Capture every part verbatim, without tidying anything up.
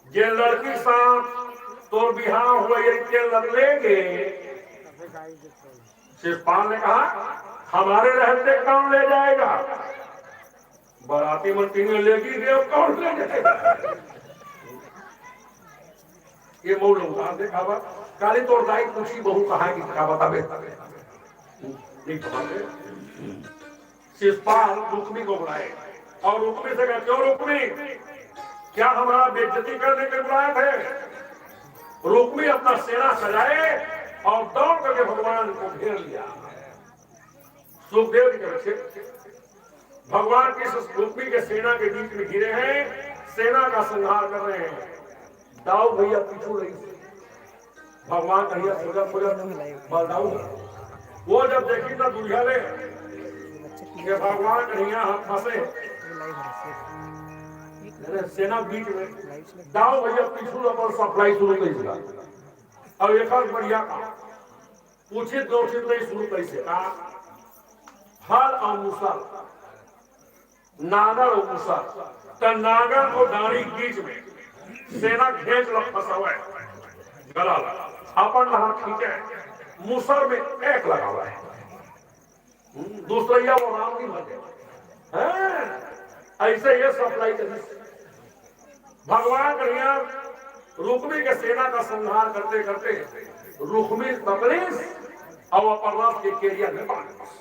जे लड़की के साथ तोर बिहाव होही, तेला लेगे। शिषपाल ने कहा, हमारे रहते कौन ले जाएगा? बराती मन तीनों लेगी, देव कौन ले जाएगा? ये मऊ लोग बात देखावा। काली तोर दाई पूछी, बहू कहाँ की, का बताबे? नहीं बताबे। शिषपाल रुक्मी को बुलाए और रुक्मी से कहा, क्यों रुक्मी, क्या हमारा बेइज्जती करने के बुलाए थे? रुक्मी अपना सेना सजाए और दौड़ करके भगवान को घेर लिया। सुखदेव जी के बच्चे भगवान कृष्ण रुक्मी के सेना के बीच में घिरे हैं, सेना का संहार कर रहे हैं। दाऊ भैया पीछू रही, भगवान कन्हैया खोजा खोजा बलदाऊ। वो जब देखी ना दुनिया ले कि भगवान कन्हैया हम फंसे, अरे सेना बीच में, दाऊ भैया पीछू अपन सप्लाई शुरू कर दिया। अब एक और बढ़िया काम, उचित गौचित नहीं शुरू कैसे का, हल और मुसल, नांगर और मुसल, त नांगर और डांड़ी के बीच में सेना घेंच ल फंसावे, गला ला, अपन लहर खींचे, मुसल में एक लगावे। हम्म, दूसरैया वो राम नहीं बने। हैं? ऐसे ये सप्लाई करी। भगवान कन्हैया रुक्मी के सेना का संहार करते करते रुक्मी पकड़िस और अपन रथ के केरिया में बांध दिस।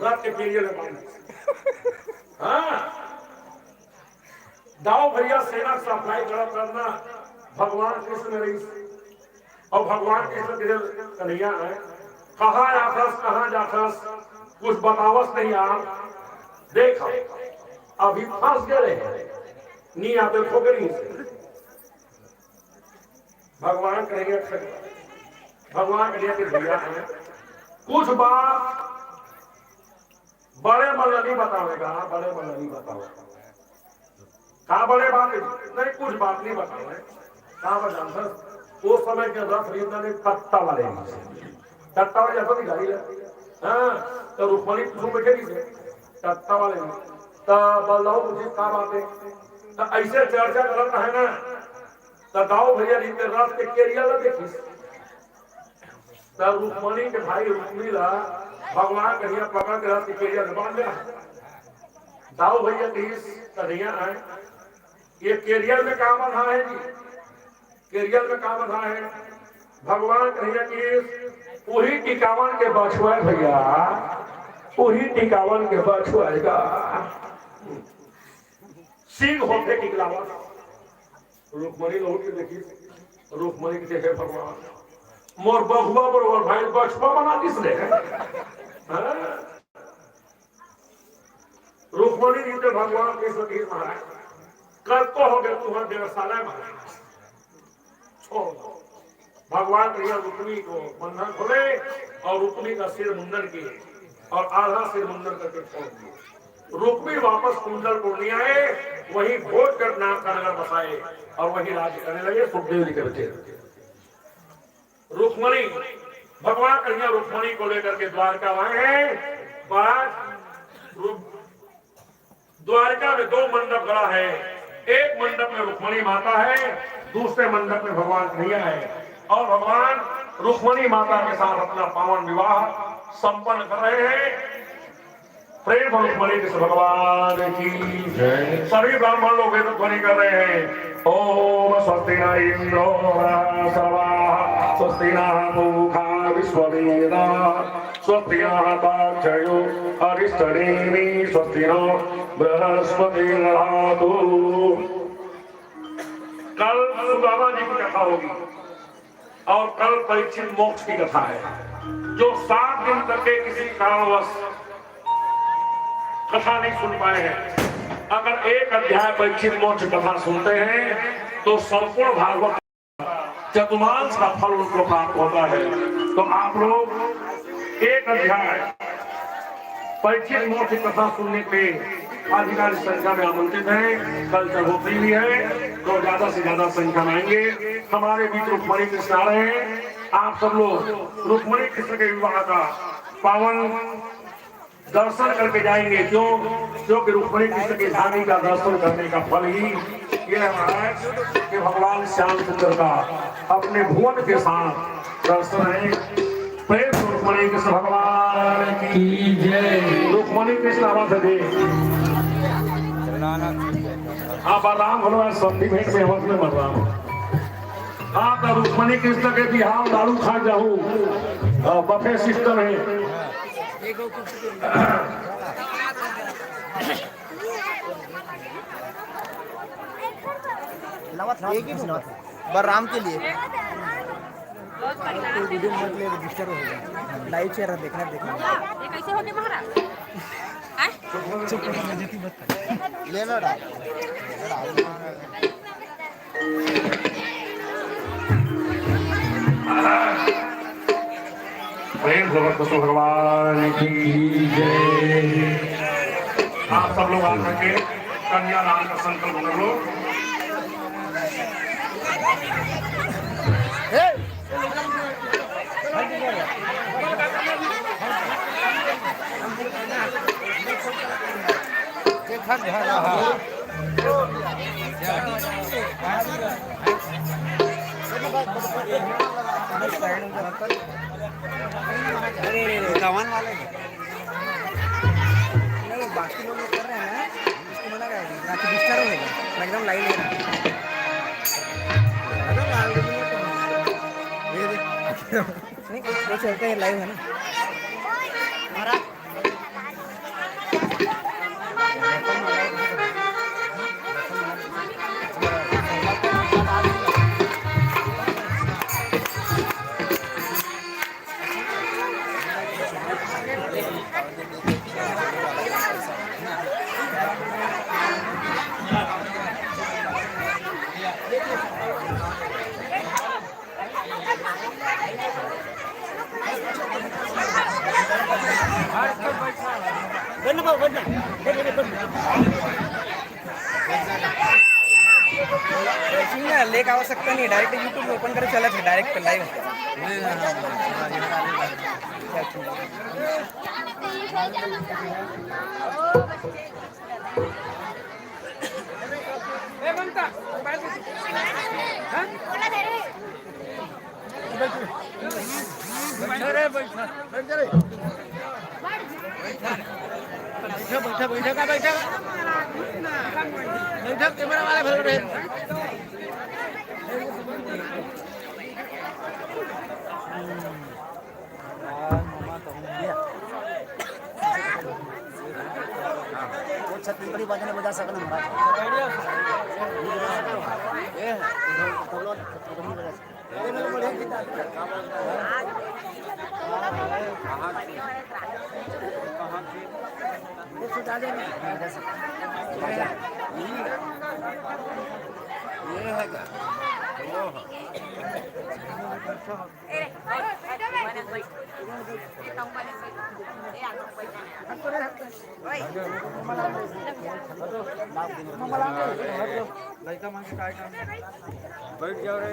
रथ के केरिया में बांध दिस। हाँ, दाऊ भैया सेना सप्लाई करत करना भगवान कृष्ण में रहिस। और भगवान कृष्ण के कन्हैया है, कहाँ जाथस, कहाँ जाथस, कुछ बतावस नहीं यार। देख, अभी फंस गए हैं, नहीं आते खोकरी से। भगवान कन्हैया, भगवान कन्हैया के भैया हैं, कुछ बात बड़े मन ला नहीं बतावेगा, बड़े मन ला नहीं बतावेगा। का बड़े बात है? नहीं, कुछ बात नहीं बतावे। का बता सर, उस समय के रथ रीत ने पत्ता वाले नहीं थे। पत्ता वाले जाता नहीं गाड़ी ले। हाँ, तो रुक्मणी कुछ बैठे नहीं थे। पत्ता वाले नहीं। तो बलदाऊ पूछे, का बात है? तो ऐसे चर्चा करत है ना, तो दाऊ भैया रीत रथ के केरिया ला देखिस। तब रुक्मणी के भाई रुक्मी ला भगवान कन्हैया पकड़ के रथ के केरिया में बांध दे। दाऊ भैया कहिस, कन्हैया आए, ये केरिया में का बंधा है जी? केरिया में का बंधा है? भगवान कन्हैया कहिस, वही टिकावन के बछुआ है भैया, वही टिकावन के बछुआ है का। सिंह होते निकलावा। रुक्मणी लौट के देखी, रुक्मणी के देखे भगवान, मोर बहुआ बरोबर भाई बछुआ बना दिस रे। हाँ? रुक्मणी जी के भगवान के सती महाराज, कब को हो गए तुम्हारे व्यवसाय महाराज? छोड़ दो। भगवान कन्हैया रुक्मणी को बंधन खोले और रुक्मणी का सिर मुंडन किए और आधा सिर मुंडन करके छोड़ दिए। रुक्मणी वापस कुंडलपुर नहीं आए, वहीं भोजगढ़ नाम का नगर बसाए और वहीं राज्य करने लगे। सुखदेव जी के बच्चे रुक्मणी, भगवान कन्हैया रुक्मणी को लेकर के द्वारका आए हैं। महाराज, रु-, द्वारिका में दो मंडप गड़ा है। एक मंडप में रुक्मणी माता है, दूसरे मंडप में भगवान कन्हैया है। और भगवान रुक्मणी माता के साथ अपना पावन विवाह संपन्न कर रहे हैं। प्रेम और रुक्मणी कृष्ण भगवान की जय। सभी ब्राह्मण लोग वेद ध्वनि कर रहे हैं। ओम स्वस्ति न इंद्रो बृहस्पतिर्वा, स्वस्ति न पूषा विश्ववेदाः, स्वस्ति नस्तार्क्ष्यो अरिष्टनेमिः, स्वस्ति नो बृहस्पतिर्दधातु। कल सुदामा जी की कथा होगी और कल परीक्षित मोक्ष की कथा है। जो सात दिन तक के किसी कारणवश कथा नहीं सुन पाए हैं, अगर एक अध्याय परीक्षित मोक्ष कथा सुनते हैं तो संपूर्ण भागवत चतुर्थांश का फल उनको प्राप्त होता है। तो आप लोग एक अध्याय परीक्षित मोक्ष कथा सुनने के अधिकारी संख्या में आमंत्रित हैं। कल चतुर्थी भी है तो ज्यादा से ज्यादा संख्या में आएंगे। हमारे बीच रुक्मणी कृष्ण आ रहे हैं। आप सब लोग रुक्मणी कृष्ण के विवाह का पावन दर्शन करके जाएंगे। क्यों? क्योंकि रुक्मणी कृष्ण के धानी का दर्शन करने का फल ही यह है कि भगवान श्याम सुंदर का अपने भुवन के साथ दर्शन है। प्रेम से रुक्मणी कृष्ण भगवान की जय। रुक्मणी कृष्ण अवध दे। आप आराम हो, संधि भेंट में अवध में मत रहा। हाँ, तो रुक्मणी कृष्ण के बिहाव लाडू खा जाऊ। बफे सिस्टम है। लावत, लावत, एक ही लावत। बलराम के लिए। कोई वीडियो मत ले, डिस्टर्ब हो जाए। लाइव चल रहा, देखना, देखना। ये कैसे हो गया महाराज? हैं? चुप रहो, बेइज्जती मत कर। लेना डाल। प्रेम से कृष्ण भगवान की जय। आप सब लोग आकर के कन्या दान का संकल्प कर लो। देखा जा रहा है। अरे, अरे, अरे, गवन वाले हैं। नहीं, बाकी लोग, लोग कर रहे हैं ना, इसको मना कर, बाकी डिस्टर्ब होगा। मैं एकदम लाइन ले रहा हूँ। अरे, लाल, ये देख। नहीं, ये चलते हैं, लाइव है ना। लेके आवश्यकता नहीं, डायरेक्ट YouTube ओपन करे, चला था डायरेक्ट लाइव। बैठा रे, बैठा। बैठ जा रे। बैठा, बैठा, बैठा का, बैठा का। बैठा, कैमरा वाला भर रहे। वो छत्तीसगढ़ी बाजा नहीं बजा सकना महाराज। ये है, तबला, तबला नहीं बजा सकना। लड़का मन के काय काम है? बैठ जाओ रे।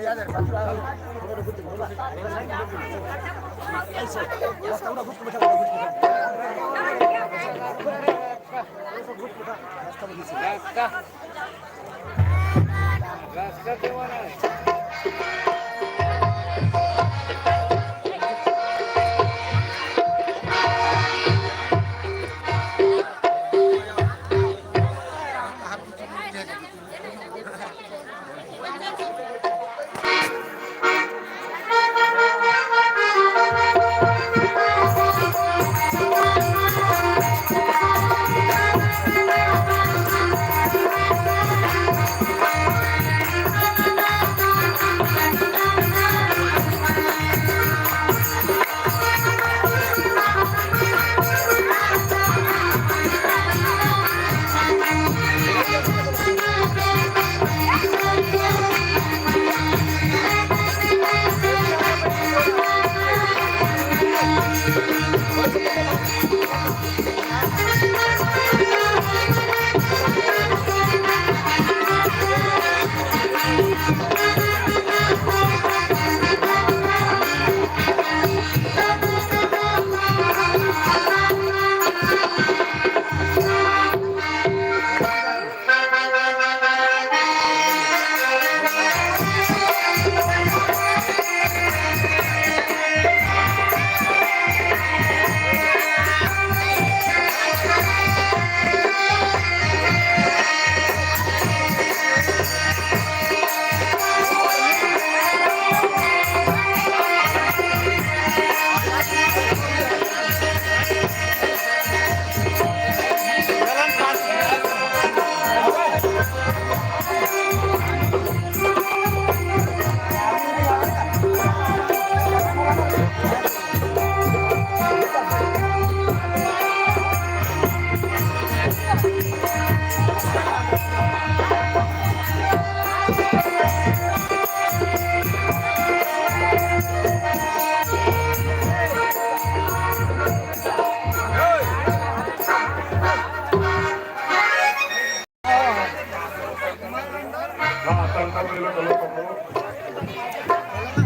हाँ, चल, चल, चल, चल, चल।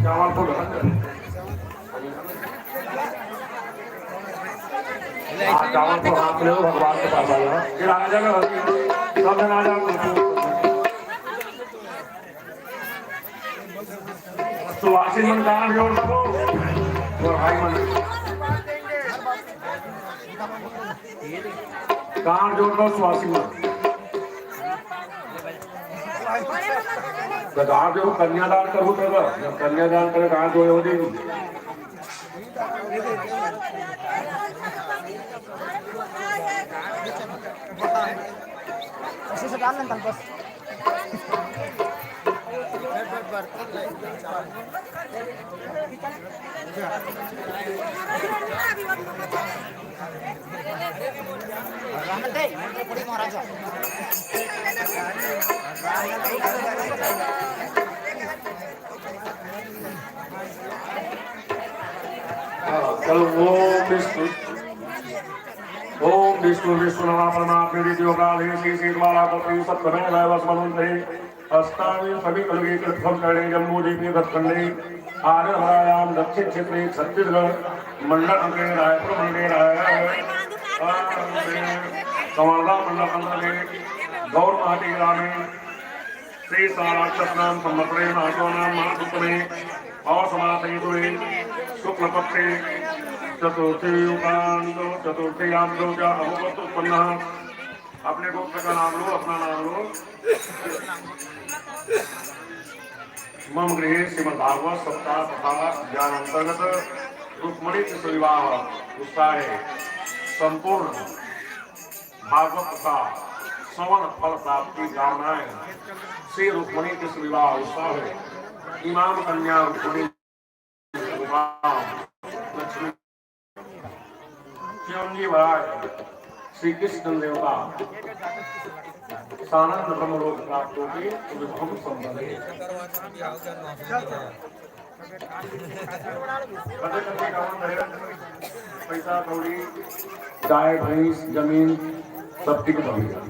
चावल को ढक दे। हाँ, चावल को हाथ में लो, भगवान के पास आ जाओ। फिर आ जाएगा, सब जन आ जाओ। सुवासिन मन कहाँ जोड़ दो? और भाई मन। गांठ जोड़ दो सुवासिन मन। तो गांठ जो कन्यादान करो तो बस, जब कन्यादान करे गांठ जोड़े हो जाएगी। ऐसे से डाल लेना बस। हाँ, चलो, ओम विष्णु, ओम विष्णु, विष्णु नमा परमात्मा विद्योगा देशी शीतवाला पति सत्वमे दैवस्मन्ते। अस्तानि सभी कलुगी कृतफल करणे जम्बूद्वीपे भरतखंडे आर्यधारायां दक्षिण क्षेत्रे छत्तीसगढ़ मंडल अंतरे रायपुर मंडले राय संवर्धा मंडल अंतरे गौर माटी ग्रामे श्री साराक्षस नाम संवत्सरे नागो नाम महासुतमे और समासयुगे शुक्ल पक्षे चतुर्थी युगांतो चतुर्थी याम जो जा अमुक उत्पन्न। अपने गोत्र का नाम लो, अपना नाम लो। मम गृहे श्रीमद्भागवत सप्ताह कथा ज्ञान अंतर्गत रुक्मणी कृष्ण विवाह उत्साहे संपूर्ण भागवत कथा श्रवण फल प्राप्ति कामनाएं श्री रुक्मणी कृष्ण विवाह उत्साहे इमाम कन्या रुक्मणी लक्ष्मी चिरंजीव राय श्री कृष्ण देवता सानंद ब्रह्मलोक प्राप्त होके तुम्हें हम संबंध है। पैसा कौड़ी, गाय भैंस जमीन सब टिक बन गया।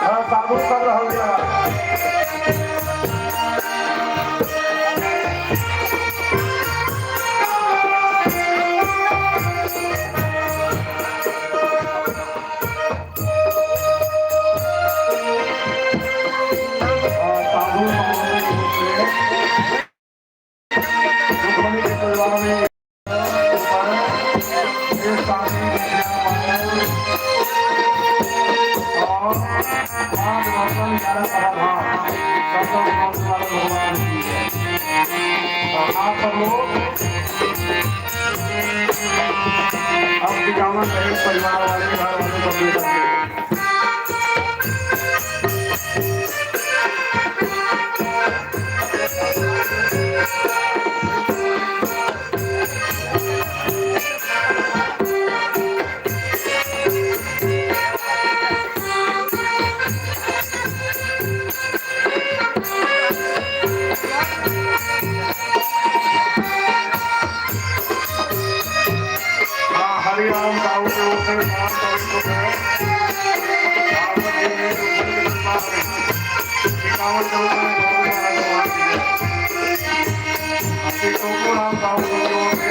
हाँ, साबुन कर रहा हूँ। आप सब लोग, अब टिकावन रहे परिवार वाले, घर वाले, सब लोग। हाँ, हरिराम साहू के ओर से प्रणाम करें तो है। इक्यावन करोड़ में भगवान की जय। श्री टोकू राम साहू के ओर से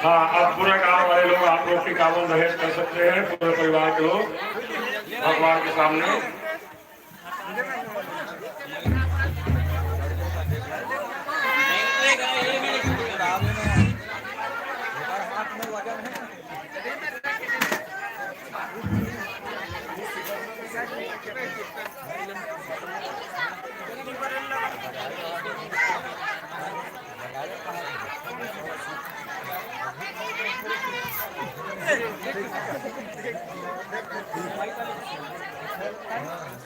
हाँ, अब पूरा गांव वाले लोग आप लोग के कावन दहेज कर सकते हैं, पूरे परिवार के लोग भगवान के सामने।